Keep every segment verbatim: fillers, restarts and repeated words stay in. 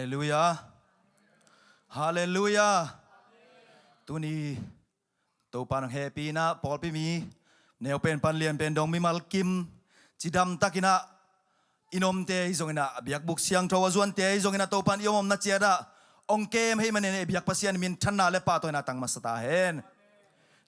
Halleluiah. Halleluiah. Tuni Topa nang hehpihna pawlpi mi, neupen pan lianpen dong mimal kim, cidamtakinah i nomte ahi zonginah, a biakbuk siangtho a zuante ahi zonginah Topan i om omna ciatah ong kem hei manin i biak Pasian minthanna le pahtawina tang masa ta hen.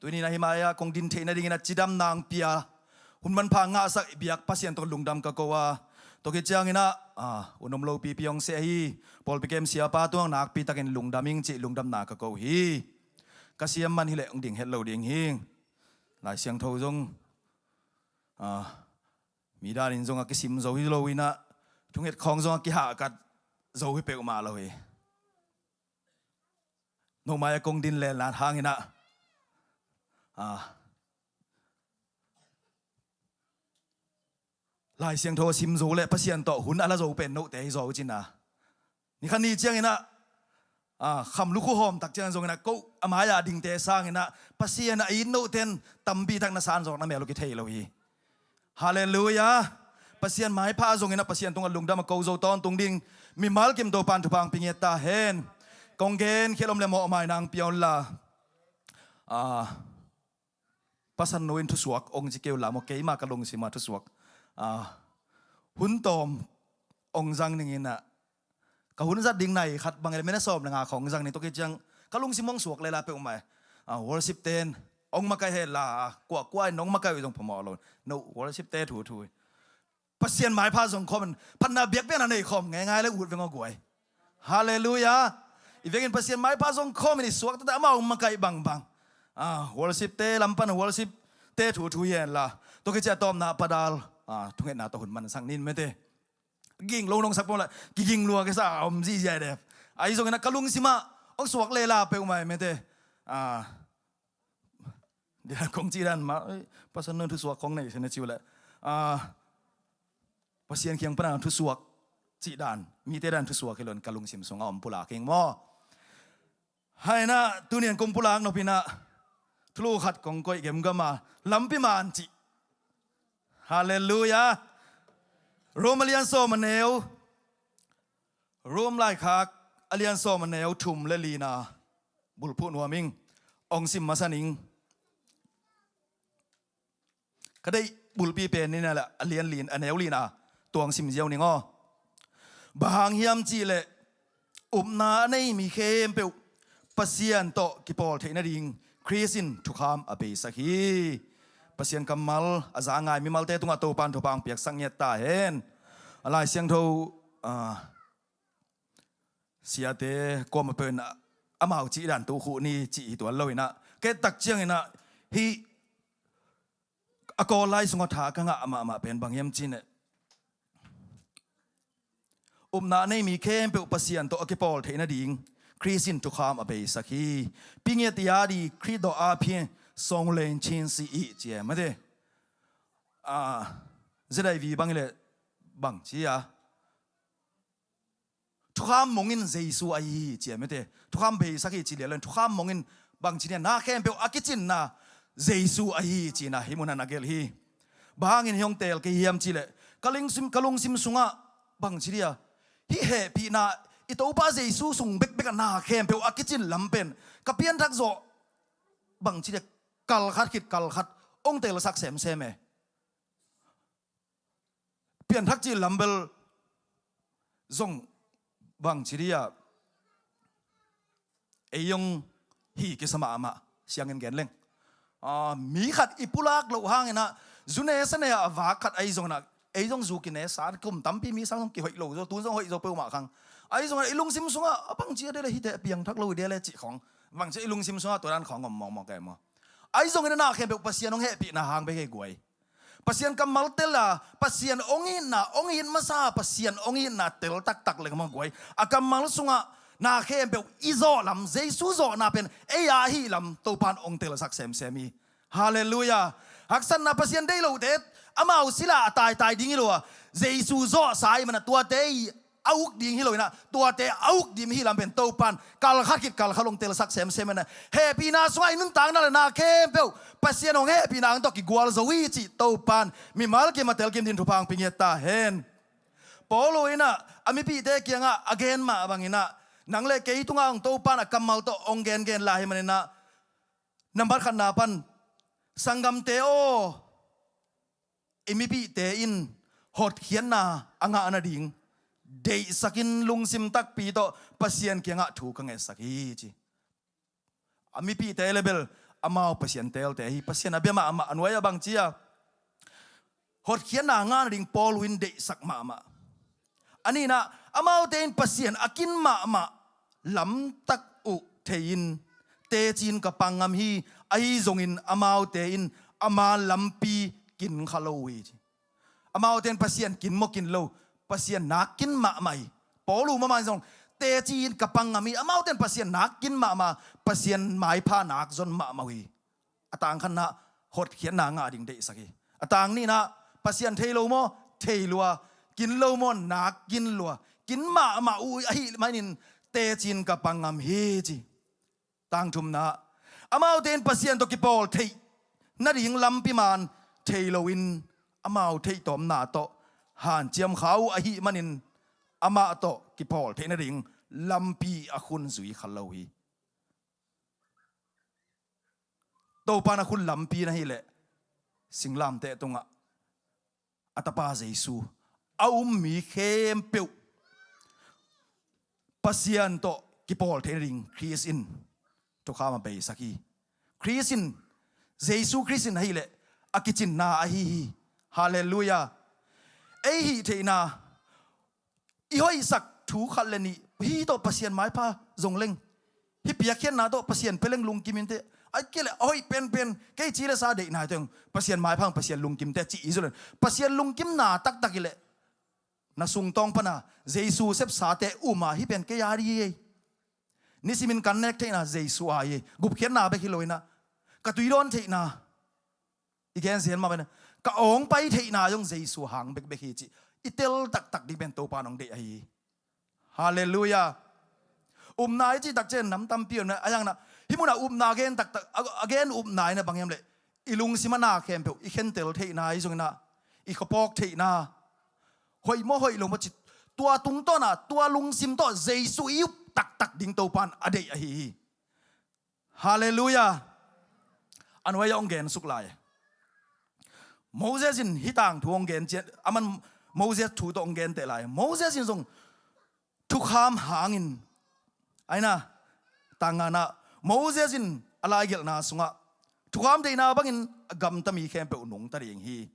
Tuni na himai-ah kong din theih nadingin a cidam nang pia hun manpha ngahsak i biak Pasian tawh lungdam ka ko a, tua khit cianginah a, un om lopipi hong seh hi. Pawlpi kem siapa tungah nakpitakin lungdam ing cih lungdamna ka ko hi. Ka siam man hileh hong ding het lo ding hi. Lai Siangtho zong a, mi danin zong a kisim zo hi lo inah, thunget khawng zong a kihahkat zo hi peuhmah lo hi. Nomai a kong din lenlan hanginah a, Lai Siangtho a sim zo le Pasian tawh hun a la zo pen note hi zaw uh cina. Nikhat ni cianginah a, kham lukhu hawm tak ciangin zonginah ko a mai-a dingte sanginah Pasian a it noten tampi tak na san zawkna mel uh kithei lo hi. Halleluiah. Pasian maipha zonginah Pasian tungah lungdam a ko zo tawntung ding mimal kim Topan thupha hong pia ngiat ta hen. Kong gen khial om le mawhmai nang pia unla, a, Pasal nu in thusuak ong ci kei unla maw, keima ka lungsima thusuak a, hun tawm ong zang ninginah, ka hun zat ding nai khat bang ele mena sawm le nga khawng zang ning tua khit ciang ka lungsim ong suak lela peuhmah e. A, worship ten ong makaih henla, kuakua in nong makaih uh zong phamawh lo. No, worship te thuthu hi. Pasian maipha zong khawmin phatna biakpiakna nei khawm ngeingai le ut veng aw guai. Halleluiah. I vekin Pasian maipha zong khawmin i suak tata amau makaih bangbang. A, worship te lam pan worship te thuthu hi henla, tua khit ciang a tawpna padal a, thungetna tawh hun mansak nin mete. Ging lo nong sak pawh la kiging lua kisa a om zihziah dep. Ahi zonginah ka lungsimah ong suak lela peuhmah e mete. A, dia kong cih dan mah, ei, Pasal nu in thusuak kong nei sene ci uh leh a, Pasian kiang pana thusuak cih dan, mite dan thusuak hi lo in ka lungsim sungah om pulak ing maw. Hainah tunian kong pulak nopinah thulu khat kong koih gemgama, lampi man cih. Halleluiah. Rom a lian sawm a neu, Rom laikhak a lian sawm a neu thum le lina bulphuh nuam ing. Ong sim masa ning. Ka deih bulpi pen nina le a lian lin, a neu lina tuang sim ziau ning aw. Bang hang hiam cihleh upna a nei mi khempeuh Pasian tawh kipawl theih nading Khrist in thukham a beisak hi. Pasian kammal a za ngai mimalte tungah Topan thupha hong piaksak ngiat ta hen. A Lai Siangtho a, siate kuamah peuh in amau cih dan tukhuh ni cih hi tuan lo inah, ka et tak cianginah hih a Kawl lai sungah tha ka ngah mahmah pen bang hiam cihleh, upna a nei mi khempeuh Pasian tawh a kipawl theih nading Khrist in thukham a beisak hi. Pi ngiat i adi Khrist dawh a phi song len chin si i ci e mate. A, Z I V bang hileh bang ci a, thukham mongin Jesu ahi hi ci a mete. Thukham beisak hi ci lian lo in thukham mongin bang ci nia, na khempeuh a kicinna Jesu ahi hi cina hih munah a gelh hi. Bang hangin hih hong teel kei hiam cihleh, ka lungsim, ka lungsim sungah bang ci dia, hih hehpihna i Topa Jesu sung bekbek a na khempeuh a kicin lam pen ka pianthak zawh bang ci dia, kalkhat khit kalkhat hong teelsak semsem e. Pianthak cih lam bel zong bang ci dia, ei zong hi kisa mahmah, siangin gen leng. A, mi khat i pulak loh hanginah zune sane a vak khat ahi zonginah, ei zong zu kine sa kum tampi mi sang zong kihoih lo zo, tun zong hoih zo peuhmah khang. Ahi zonginah i lungsim sungah a bang ci a dele hite a piangthak lo i dele cih khawng, bang ci a i lungsim sungah tua dan khawng om mawkmawk e maw. Ahi zonginah na khempeuh Pasian hong hehpihna hang bek hi guai. Pasian kammal tel a, Pasian hong itna, hong it masa, Pasian hong itna tel taktak leng mah guai. A kammal sungah na khempeuh i zawh lam, Jesu zawhna pen ei a ahih lam Topan hong telsak semsem hi. Halleluiah. Haksatna, Pasian deih lote amau sila a taitai ding hi lo a, Jesu zawhsa ahih mana tuate i a uk ding hi lo inah, tuate a uk ding hi lam pen Topan kalkhat khit kalkhat hong telsak semsem inah, hehpihna sungah i nuntakna le na khempeuh Pasian hong hehpihna hang tawh kigual zo hi cih Topan mimal kim a telkim din thupha hong pia ngiat ta hen. Paulu in ah a mipihte kiangah a gen mah bangin ah, nang le kei tungah hong Topa in a kammal tawh hong gengen lai ahih manin ah, nambat khatna pan, "Sanggamte aw, i mipihte in hotkhiatna a ngah nading deihsakin lungsim takpi tawh Pasian kiangah thu ka ngetsak hi," ci. A mipihte le bel amau Pasian teelte hi. Pasian a bia mahmah, a nuai ah bang ci a, hotkhiatna a ngah nading Paulu in deihsak mahmah. A nihna, amaute in Pasian a kin mahmah lamtak uh thei-in, "Teci-in ka pang ngam hi, ahi zongin amaute in ama lampi kin kha lo uh hi," ci. Amaute in Pasian kin maw kin lo, Pasian nak kin mahmah hi. Paulu mahmah in zong, "Teci-in ka pang ngam hi, amaute in Pasian nak kin mahmah, Pasian maipha nak zon mahmah uh hi." A tang khatna, hotkhiatna ngah ding deihsak hi. A tang nihna, Pasian thei lo maw? Thei lua. Kin lo maw? Nak kin lua. Kin mahmah uh ahih manin, "Teci-in ka pang ngam hi," ci. Tang thumna, amaute in Pasian tawh kipawl theih nading lampi man thei loin, amau theihtawmna tawh hanciam kha uh ahih manin, amah tawh kipawl theih nading lampi a khun zui kha lo hi. Topa in a khun lampi na hih leh, singlamteh tungah a Tapa Jesu, a um mi khempeuh Pasian tawh kipawl theih nading Khrist in thukham a beisak hi. Khrist in, Jesu Khrist in ahih leh a kicinna ahi hi. Halleluiah. Ei hih theihna, i hoihsak thu khat le nih, hih tawh Pasian maipha zong leng, hih piakkhiatna tawh Pasian pia leng lungkim inteh. Ahih kei leh a hoih penpen, kei ci le sa deihna teng Pasian maipha, Pasian lungkim teh ci i zul in, Pasian lungkimna taktak i leh, na sungtawng pana Jesu sepsate um a, "Hih pen kei a di ei. Nisimin kan nek theihna Jesu a hi ei." Gupkhiatna bek hi lo in ah, ka tui dawn theihna, i gen zen mah pen, ka awng pai theihna zong Jesu hang bekbek hi cih i tel taktak ding pen Topa in hong deih ahi hi. Halleluiah. Upna i cih tak ciang nam tampi om na, a hiangna, hih munah upna a gen taktak, a, a gen upna in ah bang hiam leh, i lungsim a na khempeuh i khentel theihna, i zong in ah i khuapawk theihna, hoih maw hoih lo maw cih, tua tungtawn ah, tua lungsim tawh Jesu i up taktak ding Topa in a deih ahi hi. Halleluiah. A nuai ah hong gen suk lai. Moses in hih tangthu hong gen ciang, aman Moses thu tawh hong genteh lai. Moses in zong thukham hangin, a nihna, tang ngana, Moses in a laigelhna sungah, "Thukham deihna bangin a gamta mi khempeuh nungta ding hi,"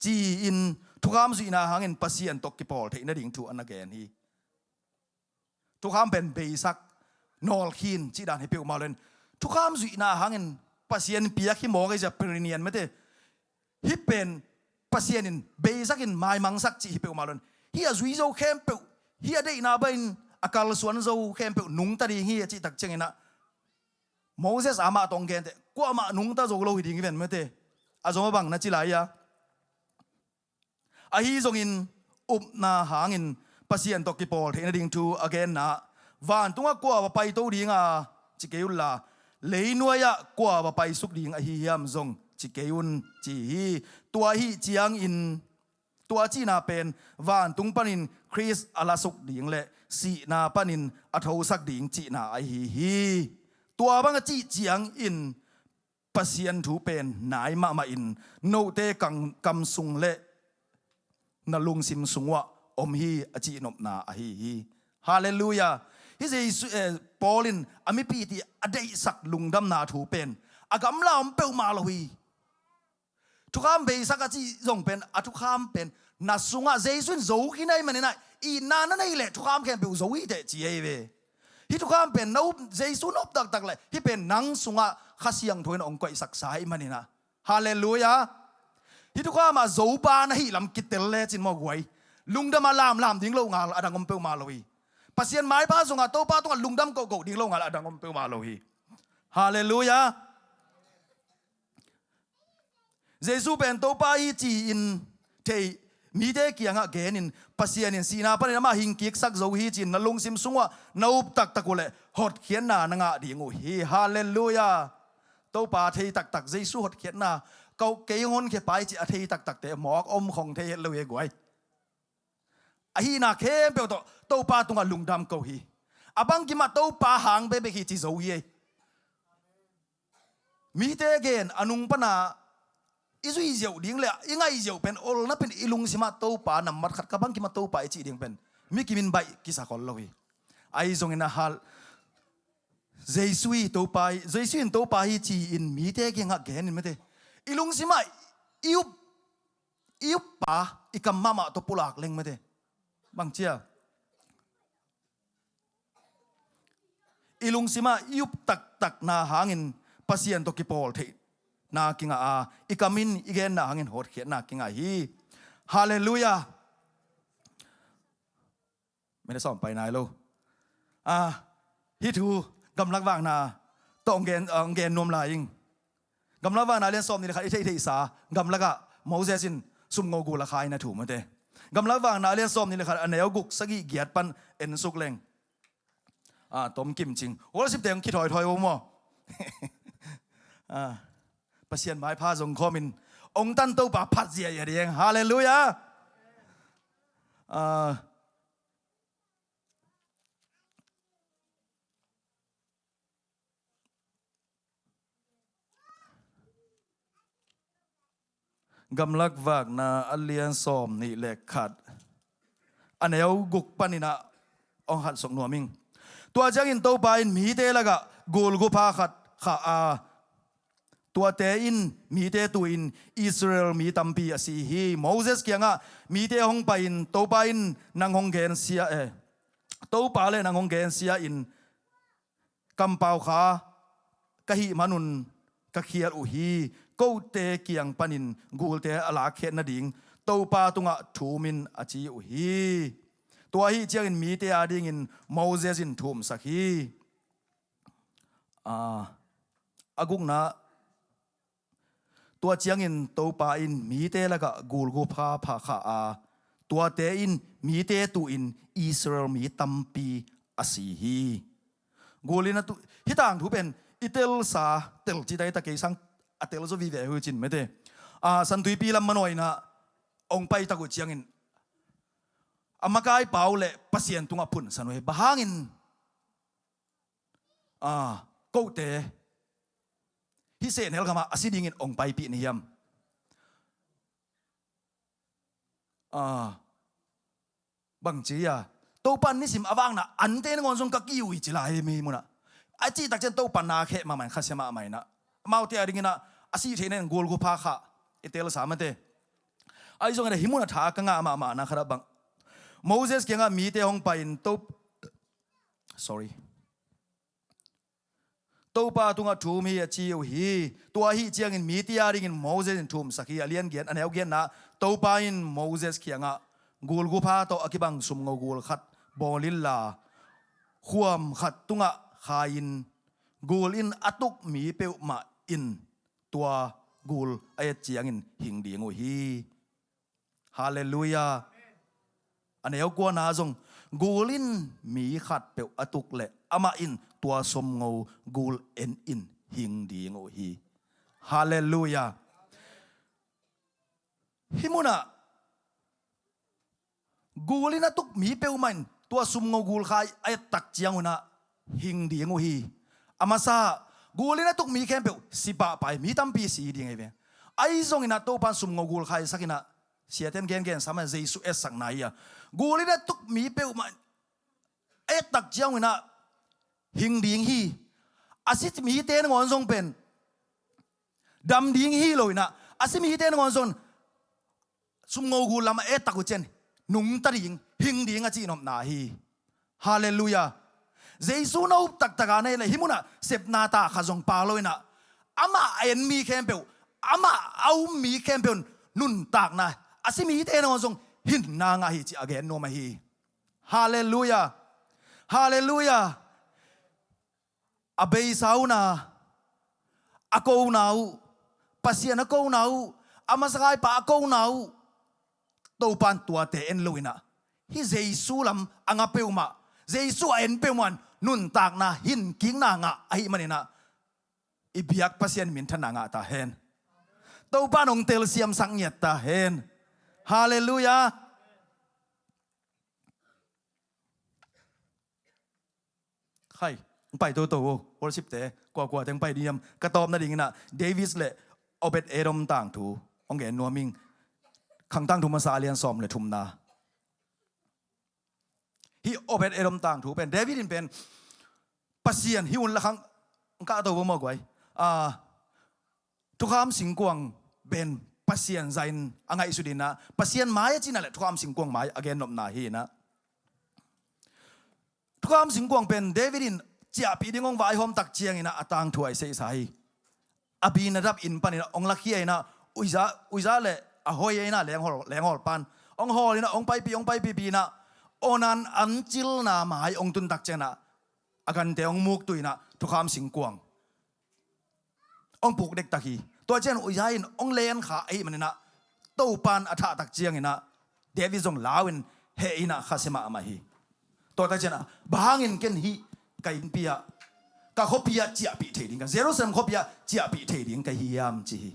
ci-in thukham zuihna hangin Pasian tawh kipawl theih nading thu a na gen hi. Thukham pen beisak, nawlkhin cih dan hi peuhmah lo in, thukham zuihna hangin Pasian piak hi mawk ei sia, perinian mete. Hih pen Pasian in beisak in maimangsak cih hi peuhmah lo in, hih a zui zo khempeuh, hih a deihna bangin a kalsuan zo khempeuh nungta ding hi a cih tak ciangin ah, Moses amah tawh hong genteh, kuamah nungta zo lo hi ding hi ven mete. A zong a bang na ci lai a, ahi zongin upna hangin Pasian tawh kipawl theih nading thu a genna, "Vantungah kua va paito ding a, ci kei unla, leinuai-ah kua va paisuk ding ahi hiam zong ci kei un," ci hi. Tua ahih ciangin, tua cihna pen vantung panin Khrist a lasuk ding le sihna panin a thosak ding cihna ahi hi. Tua bang a cih ciangin Pasian thu pen nai mahmah in, "Note kam, kam sung le na lungsim sung uah om hi," a cihnopna ahi hi. Halleluiah. Hih Jesu, eh, Paul in a mipihte a deihsak lungdamna thu pen a gamla om peuhmah lo hi. Thukham beisak a cih zong pen, a thukham pen na sungah Jesu in zo khin ahih manin ah, itna na neih leh thukham khempeuh zo hi teh ci ahi ve. Hih thukham pen na up, Jesu na up taktak leh hih pen nang sungah Kha Siangtho in hong koihsaksa ahih manin ah. Halleluiah. Hih thukham ah zo pa na hih lam kitel lecin maw guai, lungdam a lamlam ding lo ngal a dang om peuhmah lo hi. Pasian maipha zongah Topa tungah lungdam kohkoh ding lo ngal a dang om peuhmah lo hi. Halleluiah. Jesu pen Topa hi ci-in thei mite kiangah genin, Pasian in sihna panin amah hingkiksak zo hi ci-in na lungsim sungah na up taktak uh leh hotkhiatna na ngah ding uh hi. Halleluiah. Topa thei taktak, Jesu hotkhiatna, ko kei hong honkhia pai cih a thei taktakte mawk om khong thei het lo hi guai. a hihna khempeuh tawh Topa tungah lungdam ko hi. A bangkimah Topa hang bekbek hi ci zo hi ei. Mite gen a nung pana i zui ziauh ding le i ngaih ziauh pen olna pen i lungsimah Topa nambat khat ka bangkimah Topa i cih ding pen mi kimin baih kisa khol lo hi. Ahi zongin a hal Jesu hi Topa hi, Jesu in Topa hi ci-in mite kiangah genin mate. I lungsimah i up, i uppa i kam mahmah tawh pulak leng mate. Bang cia? I lungsimah i up taktakna hangin Pasian tawh kipawl theihna kingah a, i kam in i genna hangin hotkhiatna kingah hi. Halleluiah. Mene sawm pai nai lo. Ah, hih thu gamlak vakna tawh hong gen, hong gen nuam lai ing. Gamlak vakna lian sawm nih le khat i theihtheihsa gamlakah Moses in sumngo gul a kha in a thum mate. Gamlak vakna lian sawm nih le khat a neu guk sagih giat pan en suk leng. Ah, tom kim cing. Worship te hong kithawithawi uh maw? Ah, Pasian maipha zong khawmin hong tan Topa phat ziahziah ding. Halleluiah. Ah, Gamlak vakna a lian sawm nih le khat a neu guk paninah hong hansuk nuam ing. Tua ciangin Topa in mite lakah gulgupha khat khah a, tuate in mite tu-in Israel mi tampi a si hi. Moses kiangah mite hong pai-in Topa in nang hong gensia eh, Topa le nang hong gensia in kampau kha ka hih manun ka khial uh hi. Kote kiang panin gulte a lakkhiat nading Topa tungah thum in a ci uh hi. Tua ahi ciangin mite adingin Moses in thumsak hi. Ah, a gukna Tua ciangin Topa in mite lakah gulgupha pha khah a, tuate in mite tu-in Israel mi tampi a si hi. Gul in a tu, hih tangthu pen i telsa, tel ci ta hi ta kei sang a tel zaw vive hi cin mete. Ah, Santuipi lam manawi inah hong pai tak uh ciangin a makai pau le Pasian tungah phunsan uh hi. Bang hangin Ah, kote hih sehnel gamah a si dingin hong paipih na hiam? Ah, bang ci a, Topa nisim a vakna ante nangawn zong ka ki uh hi ci lai hi mi munah. A cih takcian Topa na kheh mahmah in khasia mahmah inah amaute a dinginah a sih theihna in gulgupha khah i telsa mate. Ahi zongin hih munah tha ka ngah mahmahna khatah bang Moses kiangah mite hong pai-in To Sorry. Topa tungah thum hi a ci uh hi. Tua ahi ciangin mite adingin Moses in thumsak hi. A lian giat, a neu giatna, Topa in Moses kiangah gulgupha tawh a kibang sumngo gul khat bawl inla khuam khat tungah khai in gul in a tuk mi peuhmah in tua gul a et ciangin hing ding uh hi. Halleluiah. A neu kuana zong gul in mi khatpeuh a tuk leh amah in tua sumngo gul en in hing ding uh hi. Halleluiah. Hih munah gul in a tuk mi peuhmah in tua sumngo gul khai a et tak ciangunah hing ding uh hi. A masa gul in a tuk mi khempeuh si pahpah hi, mi tampi si ding hi ve. Ahi zonginah Topan sumngo gul khaisakinah siaten gengen sama Jesu etsakna hi a, gul in a tuk mi peuhmah a et tak ciangunah hing ding hi. A si mite nangawn zong pen dam ding hi loinah a si mite nangawn zong sumngo gul lamah a et tak uh cian nungta ding, hing ding a cihnopna hi. Halleluiah. Jesu na up taktakah na hi le hih munah sepna ta kha zong pa loinah amah a en mi khempeuh, amah a um mi khempeuh nuntakna a si mite nangawn zong hinna ngah hi ci a gen nuam ahi. Halleluiah. Halleluiah. A beisa uh na a kona uh, Pasian a kona uh, a masakaipa a kona uh, Topan tuate en loinah hih Jesu lam a nga peuhmah, Jesu a en peuhmah in nuntakna hinkikna ngah ahih maninah i biak Pasian minthanna ngah ta hen. Topan hong telsiamsak ngiat ta hen. Halleluiah. Hai, hong pai toto uh, worship te, kuakua te hong pai ding hiam? Ka tawp nading inah David le Obed Edom tangthu hong gen nuam ing. Khang Tangthu Masa a lian sawm le thumna. Hih Obed Edom tangthu pen, David in pen Pasian hih un la khang, hong kahto uh maw guai. Ah, thukham singkuang pen Pasian zahin a ngaihsut inah, Pasian mai a cinah le thukham singkuang mai a gennopna hi inah. Thukham singkuang pen David in ciahpih ding hong vaihawm tak ciang inah a tangthu a i seihsa hi. Abinadab inn pan inah hong lakhia inah Uza, Uza le Ahohi inah lenghol, lenghol pan hong hawl inah hong paipih, hong paipihpih inah Ornan ancilna mai hong tun tak ciang inah a gante hong muktu inah thukham singkuang hong puk dektak hi. Tua ciang Uza in hong len kha ahih man inah Topan a thah tak ciang inah David zong lau in heh inah khasia mahmah hi. Tua tak ciang inah bang hangin ken hih ka innpi ah, ka khuapi ah ciahpih thei ding, ka Jerusalem khuapi ah ciahpih thei ding ka hiam ci hi.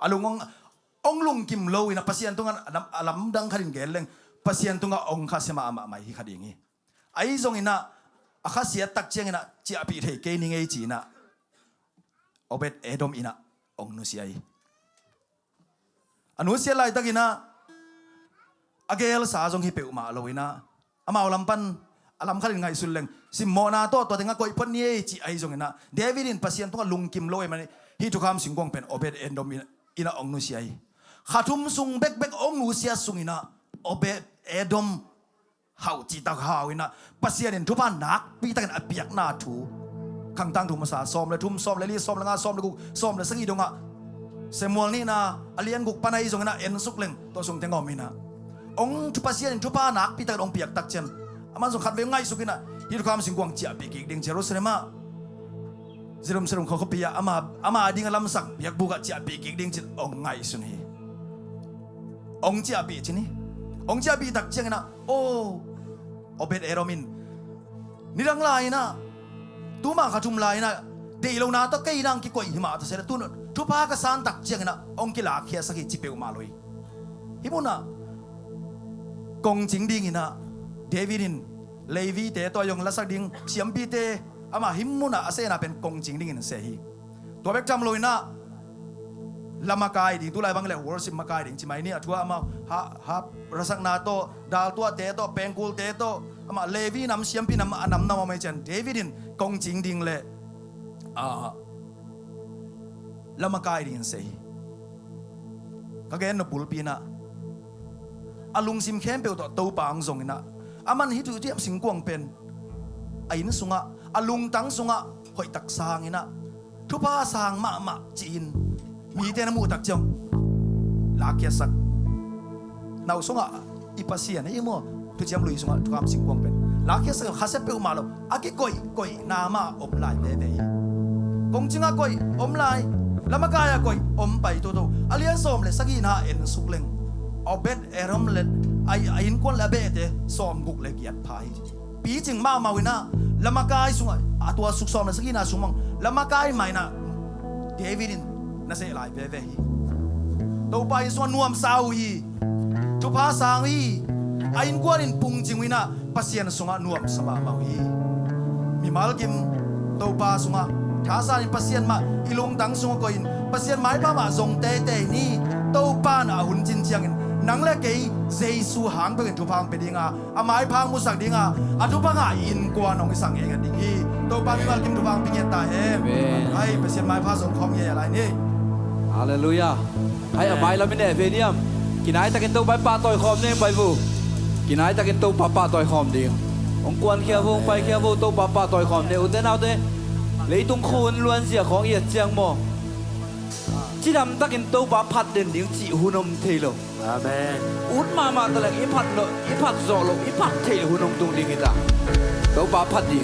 A lung hong, hong lungkim lo inah Pasian tungah a lam, a lamdang khat in gen leng Pasian tungah hong khasia mahmah mai hi kha ding hi. Ahi zong inah a khasiat tak ciang inah ciahpih thei kei ning ei ci inah Obed Edom inah hong nusia hi. A nusia laitak inah a gelsa zong hi peuhmah lo inah amau lam pan a lam khat in ngaihsun leng simmawhna tawh tua tengah koih phot ni ei ci ahi zong inah David in Pasian tungah lungkim lo ei mani hih thukham singkuang pen Obed Edom inah, inah hong nusia hi. Kha thum sung bekbek hong nusia sung inah Obed Edom hau citak hau inah Pasian in thupha nakpi takin a piakna thu Khang Tangthu Masa sawm le thum, sawm le li, sawm le nga, sawm le guk, sawm le sagih dongah Samuel nihna a lian guk pan ahi zong inah ensuk leng tua sung teng om inah hong thu, Pasian in thupha nakpi takin hong piak tak ciang aman zong khatvei ngaihsuk inah hih thukham singkuang ciahpih kik ding Jerusalem ah, Jerusalem khuapi ah ama, ama ding a lamsak biakbuk ah ciahpih kik ding cin hong ngaihsun hi. Hong ciahpih cin hi. Hong ciahpih tak ciang inah, oh, Obed Edom in nidang lai inah, tuma kha thum lai inah deih lohna tawh kei inah hong kikoih hi mah ta se le tun thupha ka san tak ciang inah hong kilakkhiasak hi ci peuhmah lo hi. Hih munah kongcing ding inah David in Levi te tawh a zong lasak ding siampite ama hih munah a sehna pen kongcing dingin se hi. Tua bek tham lo inah la makai ding, tulai bang le worship makai ding ci mai ni, a thu ah amau ha, ha rasakna tawh, daltuahte tawh, pengkulte tawh, amah Levi nam siampi nam a nam nam a mai cian David in kongcing ding le, ah, la makai dingin se hi. Ka gen nop bulpi inah a lungsim khempeuh tawh Topa hong zong inah aman hih thuciam singkuang pen a inn sungah, a lungtang sungah hoihtak sang inah thupha sang mahmah ci-in mite na muh tak ciang lakkhiatsak. Nau sungah i Pasian ahi maw, thuciam lui sungah thukham singkuang pen lakkhiatsak, khasia peuhmah lo, a kikoih koihna mah om lai veve hi. Kongcing ah koih om lai, la makai ah koih om pai toto. A lian sawm le sagihna ensuk leng Obed Edom le a, a innkuan le a behte sawmguk le giat pha hi. Picing mahmah uh inah la makai sungah, a tua suk sawm le sagihna sung mang la makai mah inah David in na seh lai veve hi. Topa inn sungah nuamsa uh hi. Thupha sang uh hi. A innkuan in pungcing uh inah Pasian sungah nuamsa mahmah uh hi. Mimal kim Topa sungah thasan in Pasian mah i lungtang sungah koih in Pasian maipha mah zong teitei ni. Topa in a hun cin ciangin nang le kei Jesu hang peuhin thupha hong pia ding a, a maipha hong musak ding a, a thupha ngah innkuan hong i sang ngetnget ding hi. Topa mimal kim thupha hong pia nget ta hen. Amen. Hai, Pasian maipha zong khawm nget a lai ni. Halleluiah. Hai, a mai lam i neh ve diam. Kinaitakin Topa i pahtawi khawm ding pai vo. Kinaitakin Topa pahtawi khawm ding. Hong kuankhia vo, hong paikhia vo, Topa pahtawi khawm ding. Ute naute, leitung khun luanzia khawng i et ciang maw, cidamtakin Topa phat den ding cih hun om thei lo. Amen. Ut mahmah taleng i phat lo, i phat zawh lo, i phat theih lo hun hong tung ding hi ta. Topa phat ding.